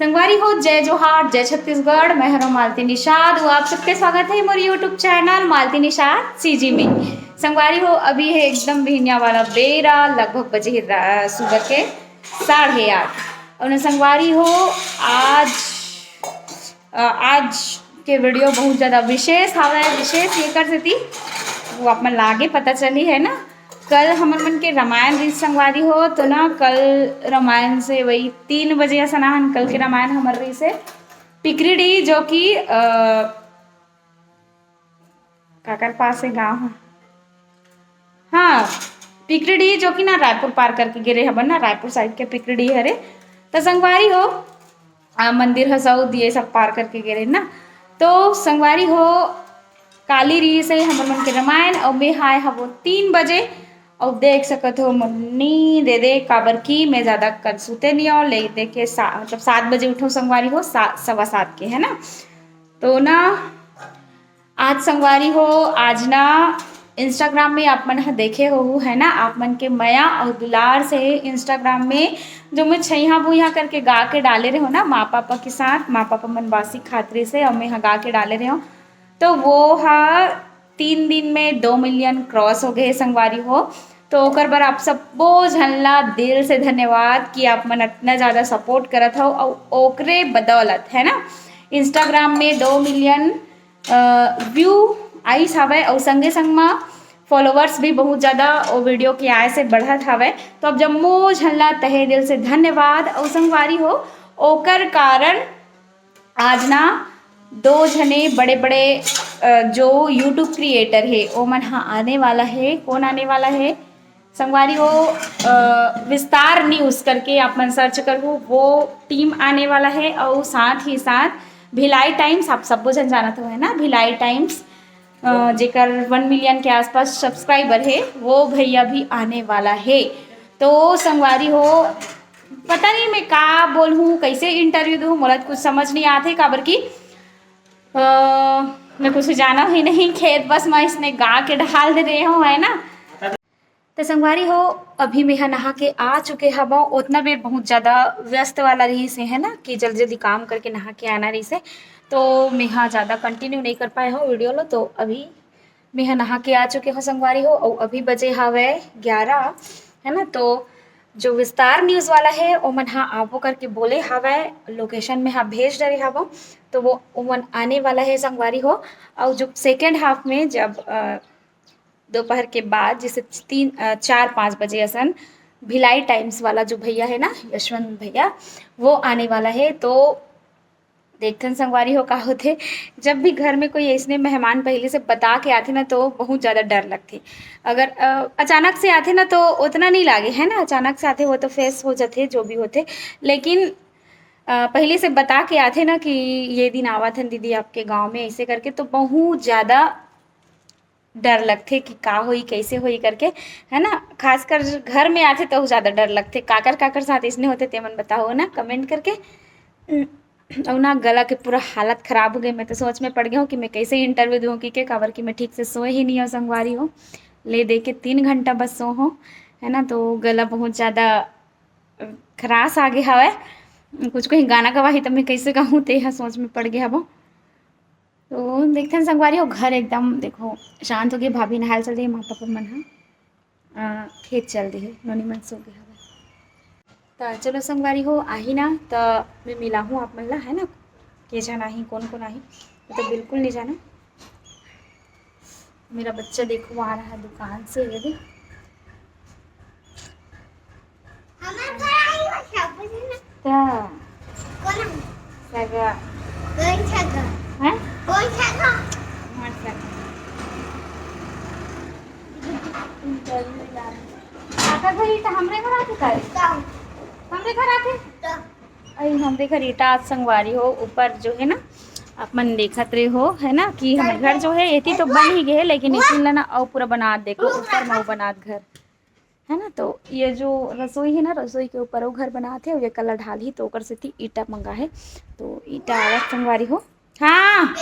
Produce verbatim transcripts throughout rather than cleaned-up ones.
संगवारी हो, जय जोहार, जय छत्तीसगढ़। मैं हरों मालती निषाद, अउ आप सबके स्वागत हे मोर YouTube channel Malti Nishad CG में। संगवारी हो, अभी हे एकदम बिहनिया वाला बेरा, लगभग बजे हे रा-, सुबह के साढ़े आठ। अउ न संगवारी हो, आज, अ, आज के वीडियो बहुत ज्यादा विशेष हवय। विशेष ये कर सेती, वो आप मन ला आगे पता चली, है ना। कल हमर मन के रामायण रिहिस संगवारी हो, तो ना कल रामायण से वही तीन बजे असन आहन, कल के रामायण हमर रिहिस हे पिकरीडीह, जो कि, अ, काकर पास हे गाँव ह? हाँ, पिकरीडीह, जो कि ना रायपुर पार करके गे रहे हबन ना, रायपुर side के पिकरीडीह हरे। त संगवारी हो, आ, मंदिर ह सऊद ये सब पार करके गे रहे ना। तो संगवारी हो, काली रिहिस हे हमर मन के रामायण, अउ मैं आए हवों तीन बजे। अउ देख सकत हो, मोर नींद ए दे, काबर कि मैं ज्यादा कल सुते नहीं हवं, ले दे के सा-, मतलब सात बजे उठों संगवारी हो, सा-, सवा सात के, है ना। तो ना आज संगवारी हो, आज ना Instagram में आप मन ह देखे होहू, है ना, आप मन के मया अउ दुलार से Instagram में जो मैं छैहा बुइहा करके गा के डाले रहे हो ना, माँ पापा के साथ, माँ पापा मन बासी खात रिहिस हे अउ मैं ह गा के डाले रहे हो, तो वो ह तीन दिन में दो million cross हो गए संगवारी हो। तो ओकर बर आप सब्बो झन ला दिल से धन्यवाद कि आप मन इतना ज्यादा support करत हव, अउ ओकरे बदौलत, है ना, Instagram में दो million, अ, view आइस हवय, अउ संगे संग म followers भी बहुत ज्यादा ओ वीडियो के आए से बढ़त हवय। तो अब जम्मो झन ला तहे दिल से धन्यवाद। अउ संगवारी हो, ओकर कारण आज ना दो झने बड़े-बड़े, अ, जो YouTube creator हे, ओमन ह आने वाला हे। कोन आने वाला हे? संगवारी हो, अ, विस्तार news करके आप मन search करहू, वो team आने वाला हे। अउ साथ ही साथ भिलाई टाइम्स, आप सब्बो झन जानत हो, है ना, भिलाई टाइम्स, अ, जेकर one million के आसपास subscriber हे, वो भैया भी आने वाला हे। तो संगवारी हो, पता नहीं मैं का बोलहूँ, कैसे interview दूँ, मोला कुछ समझ नहीं आत हे, काबर कि, अ, मैं कुछ जाना ही नहीं, खेत बस मैं इसने गा के डाल दे रहे हो, है ना। तो संगवारी हो, अभी मैं ह नहा के आ चुके हवं। उतना बेर बहुत ज्यादा व्यस्त वाला रहिस हे, है ना, कि जल्दी जल्दी काम करके नहा के आना रहिस हे, तो मैं ह ज्यादा continue नहीं कर पाए हवं वीडियो लो। तो अभी मैं ह नहा के आ चुके हवं संगवारी हो, अउ अभी बजे हवय ग्यारह, है ना। तो जो विस्तार news वाला हे, ओमन ह आबो करके बोले हवय, location में ह भेज डरे हवं, तो वो ओमन आने वाला हे संगवारी हो। अउ जो second half में जब, अ, दोपहर के बाद, जैसे तीन, अ, चार पाँच बजे असन, भिलाई टाइम्स वाला जो भैया है ना, यशवंत भैया, वो आने वाला है। तो देखथन संगवारी हो का होथे, जब भी घर में कोई ऐसने मेहमान पहले से बता के आथे ना, तो बहुत ज्यादा डर लगथे। अगर, अ, अचानक से आथे ना, तो उतना नहीं लागे, है ना, अचानक से आथे वो तो face हो जाथे, जो भी होथे, लेकिन, अ, पहले से बता के आथे ना कि ये दिन आवत हन दीदी आपके गांव में, ऐसे करके, तो बहुत ज्यादा डर लगथे कि का होई, कैसे होई करके, है ना। खासकर घर में आथे तो ज्यादा डर लगथे। काकर काकर साथ इसने होथे, ते मन बताओ ना comment करके। अउ ना, गला के पूरा हालत खराब हो गई। मैं तो सोच में पड़ गया हूँ कि मैं कैसे interview दूँ कि के, काबर कि मैं ठीक से सोए ही नहीं हूँ संगवारी हो। ले दे के तीन घंटा बस सो हूँ, है ना, तो गला बहुत ज्यादा, अ, खरास आ गया हवय। कुछ कहीं गाना गवाही तो मैं कैसे गाऊँ, ते ह सोच में पड़ गया हवं। तो देखथन संगवारी हो, घर एकदम देखो शांत हो गए। भाभी नहाए चल रही, माँ पापा मन ह, अ, खेत चल रही है, नोनी मन सो गए हवय। त चलो संगवारी हो, आही ना त मैं मिलाहूँ आप मन ला, है ना, के झन आही, कौन कौन आही, मैं तो बिल्कुल नहीं जाना। मेरा बच्चा देखो आ रहा है दुकान से, ये भी। हमर घर आई हो सब, बुझे ना? त कौन है? सगा। कौन सगा? हैं? कौन सगा? हमर सगा। काका घर ई त हमरे घर आथे का रे? का? हमरे घर आथे? का? अई हमरे घर ईटा आज संगवारी हो, ऊपर जो है ना, आप मन देखत रहे हो, है ना, कि हमर घर जो है, एती तो बन ही गए है, लेकिन एती ला ना अउ पूरा बनात, देखो, ऊपर में अउ बनात घर, है ना। तो ये जो रसोई है ना, रसोई के ऊपर वो घर बनात है, ये कलर ढाल ही, तो ओकर सेती ईटा मंगा है, तो ईटा आवत संगवारी हो। हाँ,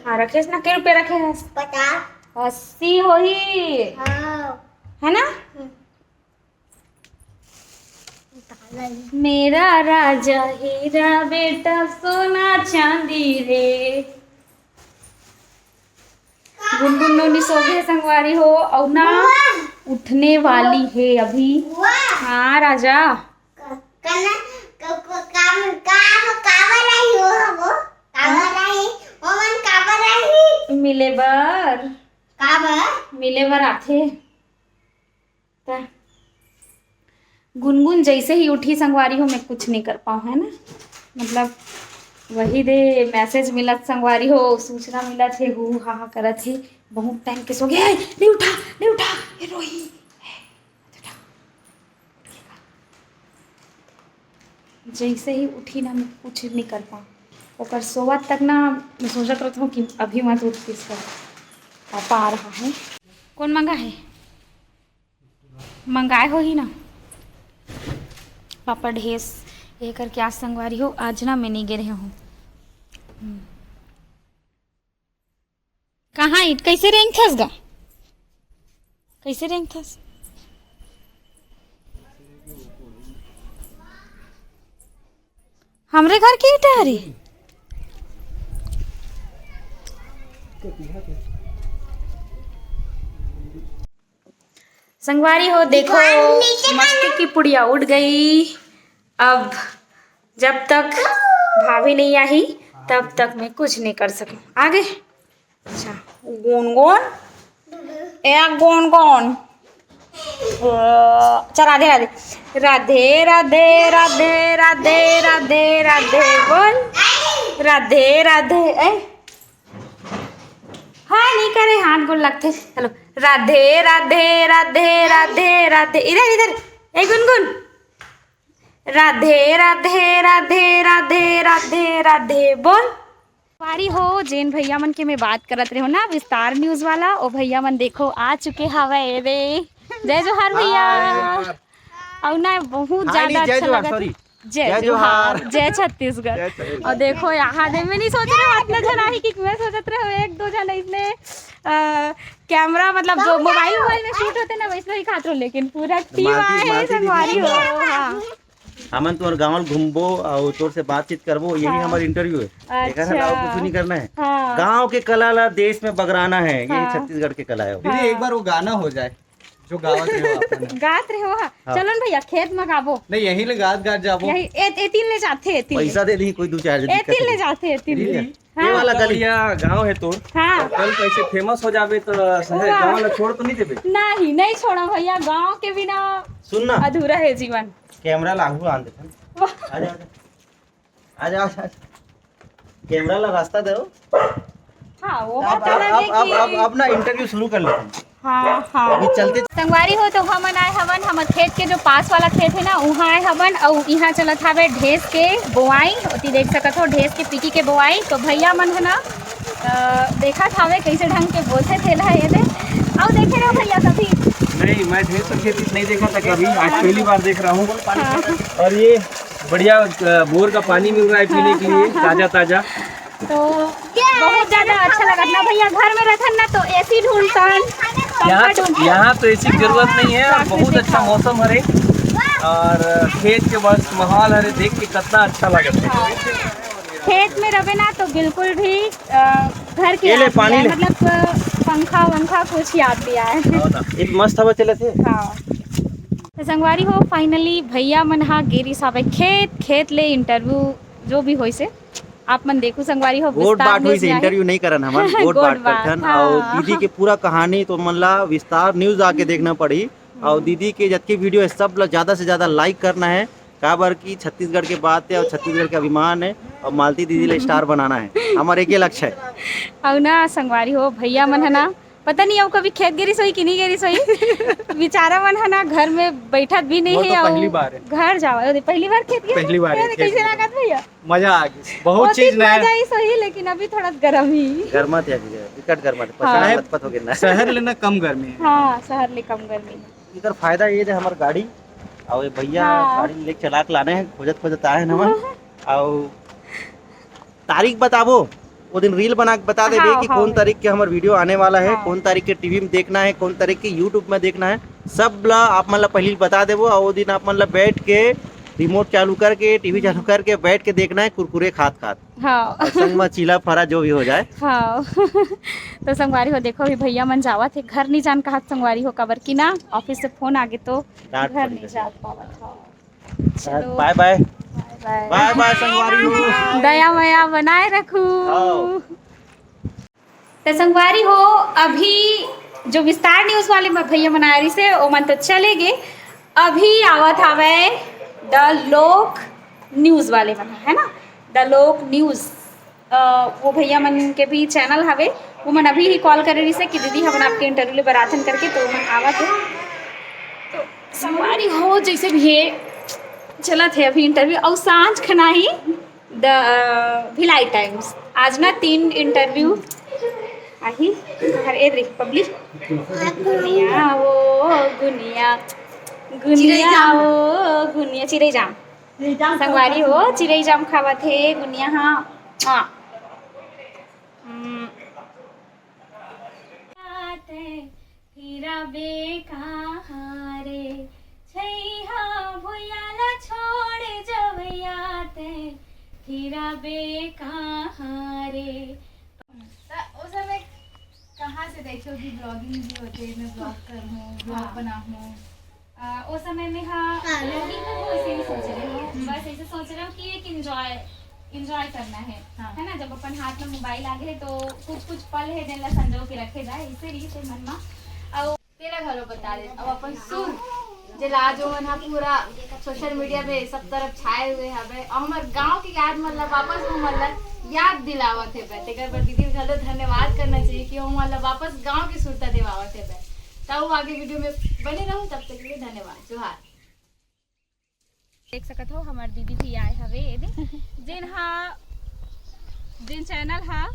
हाँ, रखेस ना, के रुपया रखे हस? पचास। अस्सी होही। हाँ। है ना? हम्म। मेरा राजा हीरा, बेटा सोना चांदी रे। गुनगुन नोनी सो गे संगवारी हो, अउ ना उठने वाली है अभी। हाँ राजा। मिले बर। मिले बर आथे। त गुनगुन जैसे ही उठी संगवारी हो, मैं कुछ नहीं कर पाऊँ, है ना? मतलब वही दे मैसेज मिलत संगवारी हो, सूचना मिलत हे, हू हा हा करत हे, बहुत टाइम के सो गया है, नहीं उठा, नहीं उठा, ये रोही। जैसे ही उठी ना, मैं कुछ नहीं कर पाऊँ। ओकर सोवत तक ना मैं सोचत रहत हूँ कि अभी मत उठ, किस कर पापा आ रहा है। कौन मंगा है? मंगाए होही ना पापड़ ढेस, ये करके आज संगवारी हो, आज ना मैं नहीं गे रहे हूँ। हम्म। कहाँ ईट? कैसे रेंगथस गा? कैसे रेंगथस? हमरे घर के ईटा हरे। संगवारी हो, देखो, मस्ती की पुड़िया उठ गई। अब जब तक भाभी नहीं आई, तब तक मैं कुछ नहीं कर सकूं। आगे। अच्छा, गुनगुन, ए गुनगुन। अ, चल, राधे राधे। राधे राधे राधे राधे राधे राधे बोल। राधे राधे। ए, हाँ, नहीं करे, हाथ गोड़ लगते। चलो, राधे राधे राधे राधे राधे। इधर, इधर। ए गुनगुन, राधे राधे राधे राधे राधे राधे बोल। संगवारी हो, जेन भैया मन के मैं बात करत रहे हो ना, विस्तार न्यूज वाला, ओ भैया मन देखो आ चुके हवे। ए दे, जय जोहार भैया। हाय। अउ ना, बहुत हाय ज्यादा नहीं, जय अच्छा जोहार, लगत हे। सॉरी। जय जय जोहार, जोहार। जय छत्तीसगढ़। जय छत्तीसगढ़। अउ देखो, यहाँ दे मैं नहीं सोच रहे हो अतना झन आही, कि मैं सोचत रहे हो एक दो झन इसने, अ, कैमरा, मतलब जो मोबाइल, मोबाइल में शूट होते ना, वैसे ही खात रहो, लेकिन पूरा टीम आए है संगवारी हो। हाँ। हमन तोर गांव ल घूमबो अउ तोर से बातचीत करबो, यही हाँ। हमार इंटरव्यू है। अच्छा। एकर अलावा कुछ नहीं करना है। हाँ। गांव के कला ला देश में बगराना है, यही हाँ। छत्तीसगढ़ के कला है। दीदी, हाँ। एक बार वो गाना हो जाए, जो गावत रहे हो अपन। गात रहे हो, हाँ। हाँ। चलो न भैया, खेत में गाबो। नहीं, यहीं ले गात गात जाबो। यही, ए, ए तीन ले जाते, ए तीन ले। पैसा दे दी कोई दो चार दिन ए तीन ले जाते, ए तीन ले। दीदी, हाँ। ये वाला गली। बढ़िया गांव है तोर। हाँ। कल कैसे फेमस हो जाबे तो शहर, वाह। गांव ला छोड़ तो नहीं देबे? नहीं, नहीं छोड़ा भैया, गांव के बिना सुन ना। अधूरा है जीवन। कैमरा लागू आन देथन। वाह। आजा, आजा। आजा, आजा, आजा। कैमरा ला रास्ता दो। हाँ, वो अब, बात अलग है अब, अब, कि अब, अब ना इंटरव्यू शुरू कर लेते हैं। हाँ, हाँ। अभी चलते संगवारी हो, तो हमन आए हवन, हमर खेत के जो पास वाला खेत है ना, उहाँ आए हवन, अउ इहाँ चलत हवे ढेस के बोआई। ओती देख सकत हो, ढेस के पीकी के बोआई। तो भैया मन है ना, अ, देखत हवे कैसे ढंग के बोथे थेला ये दे। अउ देखे रहो भैया कभी? नहीं, मैं ढेस के खेत नहीं देखा था कभी, आज पहली बार देख रहा हूँ। हाँ। और ये बढ़िया, अ, बोर का पानी मिल रहा है पीने के लिए, हाँ, हाँ, हाँ। ताजा ताजा। तो बहुत ज्यादा अच्छा लगत ना भैया, घर में रहथन ना तो एसी ढूंढथन, पंखा यहाँ तो, ढूंढथन। यहाँ तो एसी की जरूरत नहीं है और बहुत प्राकृतिक अच्छा हवा। मौसम हरे और खेत के बस माहौल हरे, देख के कितना अच्छा लगत है। हाँ। खेत में रहे ना तो बिल्कुल भी, अ, घर के ये ले याद नहीं पानी आए, ले। मतलब, अ, पंखा वंखा कुछ याद नहीं आए। हो ना, एक मस्त हवा चलत है। हाँ। तो संगवारी हो, finally भैया मन हा गे रिहिस हवे खेत, खेत ले इंटरव्यू जो भी होइस हे, आप मन देखू संगवारी हो, गोठ विस्तार बात में होइस हे, जाए। इंटरव्यू नहीं करन हमन, गोठ गोठ बात बात, करथन। हाँ। अउ दीदी के पूरा कहानी तो मन ला विस्तार न्यूज आके देखना पड़ी। अउ दीदी के जतके वीडियो हे, सब ला ज्यादा से ज्यादा लाइक करना हे, काबर कि छत्तीसगढ़ के बात हे अउ छत्तीसगढ़ के अभिमान हे, अउ मालती दीदी ला स्टार बनाना हे, हमर एके लक्ष्य हे। अउ ना संगवारी हो, भैया मन हे ना, पता नहीं अउ कभी खेत गे रिहिस होही कि नहीं गे रिहिस होही। बेचारा मन ह ना घर में बैठत भी नहीं मोर हे, तो अउ पहली बार हे। घर जावा, अरे पहली बार खेत गे? पहली बार हे अरे, खेत कैसे गे। लागत भैया? मजा आ गई, बहुत ओतिक चीज नया। मजा ही सही, लेकिन अभी थोड़ा गरम ही। गरमात हे अभी, विकट गरमात हे, हाँ। पसीना लथपथ हो गया ना। शहर ले ना कम गर्मी हे। हाँ, शहर ले कम गर्मी हे। एकर फायदा ये हे, हमर गाड़ी, अउ ये भैया हाँ। गाड़ी लेके चला के लाने हे, खोजत खोजत आए हे ना हमन। अउ तारीख बताबो, वो दिन रील बना के बता देबे हाँ, कि हाँ। कौन तारीख के हमर वीडियो आने वाला हे, हाँ। कौन तारीख के टीवी में देखना हे, कौन तारीख के YouTube में देखना हे, सब ला आप मन ला पहली बता देबो। अउ वो दिन आप मन ला बैठ के रिमोट चालू करके, टीवी चालू करके, बैठ के देखना है कुरकुरे खात खात। हाँ। और संग में चीला फरा जो भी हो जाए। हाँ। तो संगवारी हो, देखो, अभी भैया मन जावत हे, घर नहीं जान कहत संगवारी हो, काबर कि ना, ऑफिस से फोन आगे तो डांट घर पड़ी नहीं जात पावत। हाँ। चलो। बाय बाय। बाय बाय। बाय बाय संगवारी हो। दया मया बनाए रखू। हाँ। तो संगवारी हो, अभी जो विस्तार न्यूज वाले म-, भैया मन आए रहिसे, ओमन तो चले गे। अभी आवत हवय द लोक न्यूज वाले मन, है ना, द लोक न्यूज। अ, वो भैया मन के भी चैनल हवे, वो मन अभी ही कॉल करे रहिसे कि दीदी, हमन आपके इंटरव्यू ले बर आथन करके, तो ओमन आवत हे। तो संगवारी हो, जैसे भी हे, चलत हे अभी इंटरव्यू, अउ सांझ खना ही द, अ, भिलाई टाइम्स। आज ना तीन इंटरव्यू आही। हर ए रे पब्लिक। गुनिया ओ गुनिया, गुनिया ओ गुनिया, चिरई जाम। संगवारी हो, चिरई जाम खावत हे गुनिया हा। हाँ। हम्म। फिरबे कहाँ रे, छैहा भुइयां ला छोड़ जवैया तैं, फिरबे कहाँ रे। त ओ समय कहाँ से देखे हो कि ब्लॉगिंग भी होथे, मैं ब्लॉग करहूँ, ब्लॉग हाँ। बनाहूँ? अ, ओ समय में हाँ, हाँ। ब्लॉगिंग का वो ऐसे ही सोच रहे हो, हम्म। बस ऐसे सोच रहे हो कि एक एंजॉय, एंजॉय करना है, हाँ। है ना? जब अपन हाथ में मोबाइल आ गए तो कुछ कुछ पल है, जेन ला संजो के रखे जाए, इसे रही से मन में। अउ तेला घलो बता दे, अब अपन सुर, जेला आज ओमन ह पूरा सोशल मीडिया पे सब तरफ छाए हुए हवे, अउ हमर गांव के याद मन ला वापस ओमन ला याद दिलावत हेबे, तेकर बर दीदी घलो धन्यवाद करना चाहिए कि ओमन ला वापस गांव के सुरता देवावत हेबे। त वो आगे वीडियो में बने रहो, तब तक के लिए धन्यवाद, जोहार। देख सकत हो, हमर दीदी भी आए हवे एदे, जेन हा, जेन चैनल हा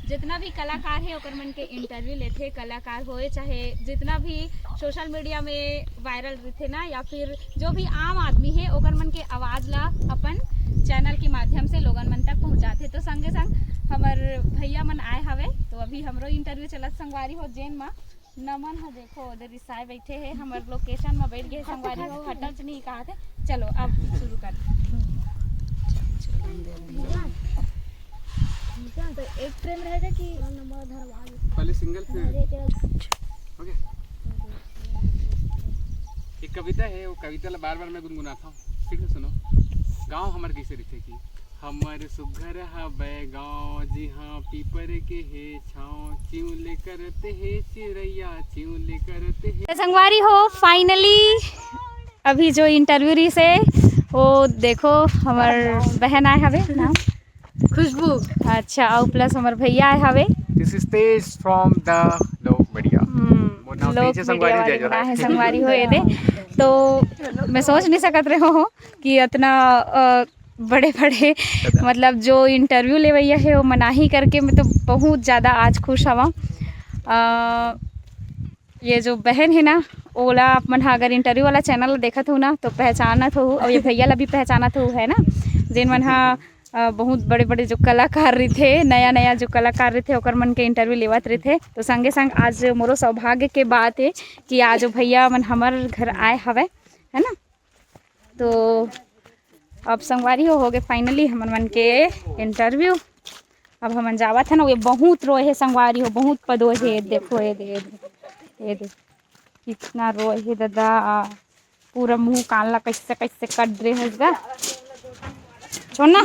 जितना भी कलाकार हे, ओकर मन के इंटरव्यू लेथे, कलाकार होए चाहे जितना भी सोशल मीडिया में वायरल रहिथे ना, या फिर जो भी आम आदमी हे, ओकर मन के आवाज ला अपन चैनल के माध्यम से लोगन मन तक पहुंचाथे। तो संगे संग हमर भैया मन आए हवे, तो अभी हमरो इंटरव्यू चलत संगवारी हो, जेन मा नमन ह देखो, ओदे रिसाए बइठे हे, हमर लोकेशन म बइठ गे हे संगवारी हो, हटच नहीं कहा थे। चलो, अब शुरू कर। तो एक ट्रेन रहेगा कि पहले सिंगल, फिर हो गया। एक कविता है, वो कविता ला बार बार मैं गुनगुनाता हूँ, फिर से सुनो। गाँव हमर कैसे रहिथे कि हमर सुघर हवय गाँव, जिहाँ पीपर के हे छाँव, चिउले करत हे चिरैया, चिउले करत हे। त संगवारी हो, finally अभी जो इंटरव्यू रहिसे, वो देखो, हमर बहन आए हवे, नाम? खुशबू। अच्छा, अउ प्लस हमर भैया आए हवे। This is Tej from the लोक मीडिया। हम्म, मोर नाम लोक तेज हे, मीडिया संगवारी, वाले जय जोहार। बना है, संगवारी हो एदे। तो मैं सोच नहीं सकत रहे हो कि अतना, अ, बड़े-बड़े, मतलब, जो इंटरव्यू लेवइया हे, वो मनाही करके मैं तो बहुत ज़्यादा आज खुश हवं। अ, ये जो बहन हे ना, ओला आप मन ह अगर इंटरव्यू वाला चैनल देखत हो ना, तो पहचानत हो, अउ ये भैया ला भी पहचानत हो, है ना, जेन मन ह, अ, बहुत बड़े-बड़े जो कलाकार रहिथे, नया-नया जो कलाकार रहिथे, ओकर मन के इंटरव्यू लेवत रहिथे। तो संगे संग आज मोरो सौभाग्य के बात हे कि आज वो भैया मन हमर घर आए हवय, है ना। तो अब संगवारी हो, हो गे finally हमन मन के इंटरव्यू। अब हमन जावत हन, ये बहुत रोए हे संगवारी हो, बहुत पदोए हे। देखो, ये दे, ये दे, ये दे, कितना रोए हे दादा, पूरा मुंह कान ला कैसे कैसे कट रहे हस गा। छोड़ ना।